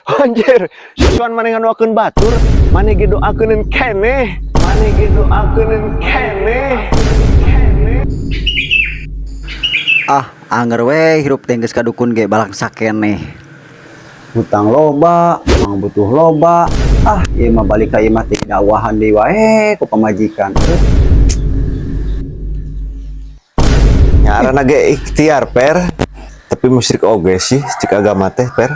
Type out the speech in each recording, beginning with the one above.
Anjir, susuan maneh ngadoakeun batur, maneh ge doakeun keneh. Maneh ge doakeun keneh. Keneh. Ah, anger we hirup teh geus ka dukun ge balangsa keneh. Hutang loba, mang butuh loba. Ah, ieu mah balik ka imah teh dakwahan deui wae ku pamajikan. Ngaranna ge ikhtiar, Per. Tapi musyrik oge sih cek agama teh, Per.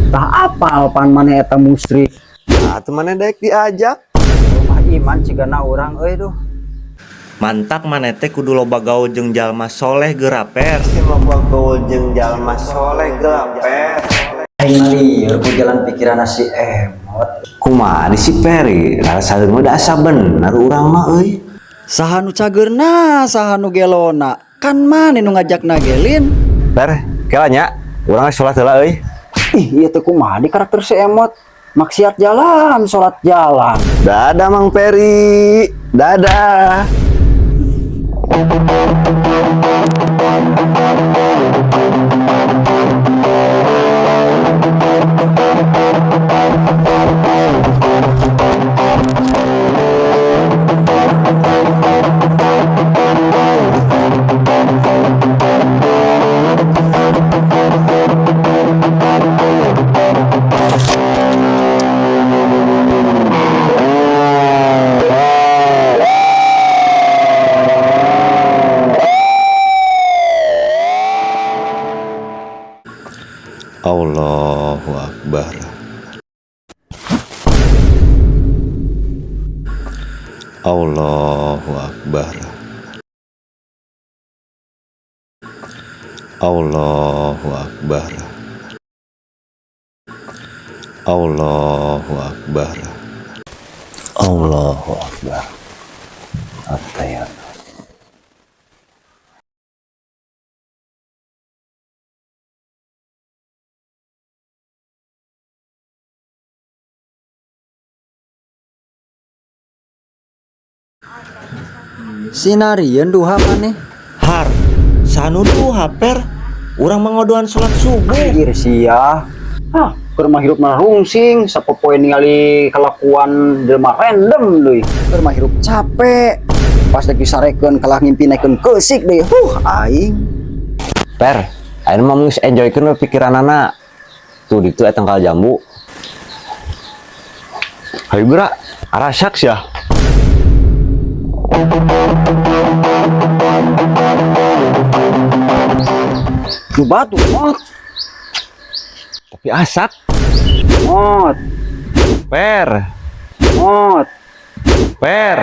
Tah apal pan maneh eta musyrik. Nah, atuh maneh daek diajak. Lemah iman cigana urang euy duh. Mantak maneh teh kudu loba gaul jeung jalma soleh geura, Per. Si loba gaul jeung jalma soleh geura, Per. Aing mah lieur ku jalan pikiranna si Emot. Kumaha di si Peri? Rasa mah da asa bener urang mah euy. Saha nu cageurna, saha nu gelona. Kan maneh nu ngajakna gelin. Per, kela nya, urang geus salat heula euy. Ih, ieu teh kumaha di karakter si Emot. Maksiat jalan, salat jalan. Dadah Mang Peri. Dadah. Allahu Akbar. Allahu Akbar. Allahu Akbar. Allahu Akbar. Allahu Akbar. Attahiyat. Sinarieun duha maneh. Har, saha nu duha, Per? Urang mah ngodoan salat subuh. Anjir sia. Hah, keur mah hirup mah rungsing, sapopoe ningali kelakuan jelema random deui. Keur mah hirup capek. Pas lagi sarekeun kalah ngimpi naikeun keusik deui. Huh, aing. Per, ayeuna mah geus enjoykeun we pikiranana. Tuh ditu eta tangkal jambu. Hayu geura, arasak sia. Nu batu mot, Tapi asak. mot, Per, mot. per.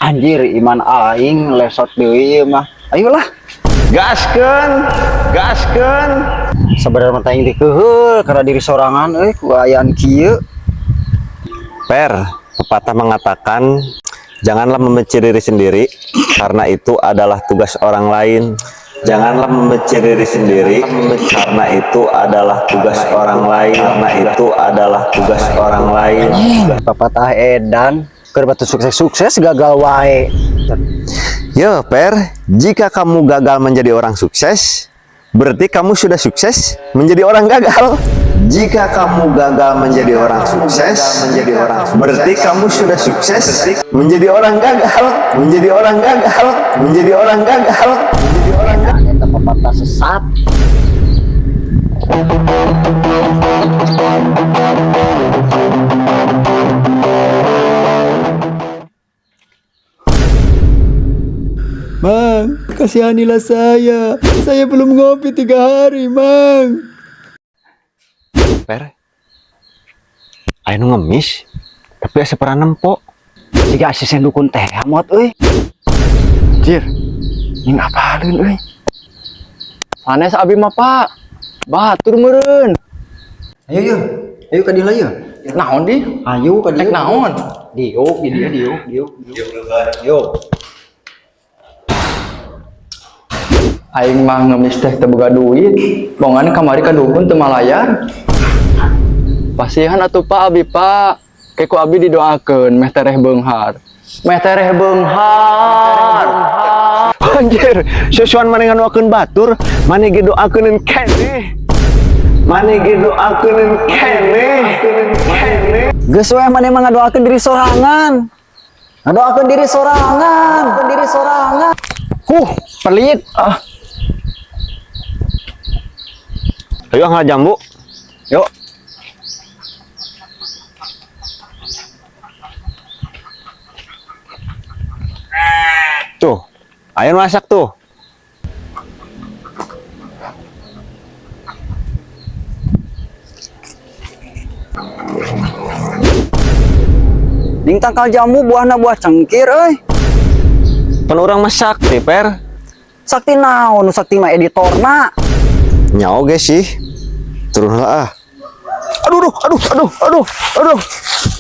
Anjir iman aing lesot deui ieu mah. Ayolah. Gaskeun, gaskeun. Sebenarnya mah aing teh keuheul karena diri sorangan euy ku ayaan kieu. Per, pepatah mengatakan janganlah membenci diri sendiri karena itu adalah tugas orang lain. Janganlah membenci diri sendiri karena itu adalah tugas orang lain. Karena itu adalah tugas orang lain. Pepatah edan keur batu sukses-sukses gagal wae. Yo, Per, jika kamu gagal menjadi orang sukses, berarti kamu sudah sukses menjadi orang gagal. Jika kamu gagal menjadi orang sukses, berarti kamu sudah sukses menjadi orang gagal, menjadi orang gagal, menjadi orang gagal, menjadi orang gagal. Eta pepatah sesat. Mang, kasihanilah saya. Saya belum ngopi 3 hari, Mang. Per, aya nu ngemis, tapi asa pernah nempo. Jika asisten dukun teh mot euy. Anjir, ning apaleun euy. Sanes abi mah, Pak. Batur meureun. Ayo yo. Ayo ka dieu yeuh. Naon di? Ayo ka dieu. Rek naon? Diuk di dieu diuk diuk. Diuk. Aing mah ngemis teh teu boga duit. Bongan kamari ka dukun teu malayar. Pasihan atuh Pak abi, Pak. Ke ku abi didoakeun meh tereh beunghar. Meh tereh beunghar. Anjir, susuan maneh ngadoakeun batur, maneh ge doakeun keneh. Maneh ge doakeun keneh, keneh. Geus we maneh mah ngadoakeun diri sorangan. Ngadoakeun diri sorangan, diri sorangan. Huh, pelit. Ah, Ayo ngala jambu. Yuk. Tuh, ayo masak tuh. Ding tangkal jambu buahna buah cengkir euy. Pan urang mah sakti, Per. Sakti naon nu sakti mah editorna. Nya oge sih. Turun lah ah. Aduh, aduh, aduh, aduh, aduh, aduh.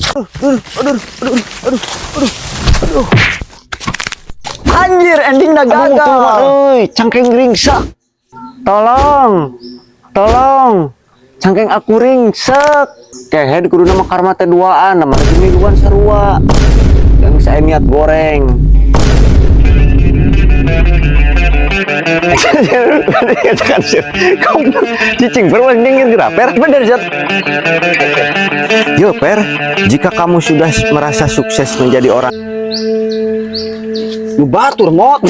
Aduh, aduh, aduh, aduh, aduh, aduh. Anjir, endingna Aduh, gagal. tolong, euy, cangkeng ringsek. Tolong. Tolong. Cangkeng aku ringsek. Kehed kudu nama karma teh duaan, nama lagi miluan sarua. Yang saya niat goreng. Kamu cicing berulang dingin gerak, Per. Bener, Zat. Yo, Per, jika kamu sudah merasa sukses menjadi orang Nu batur mot.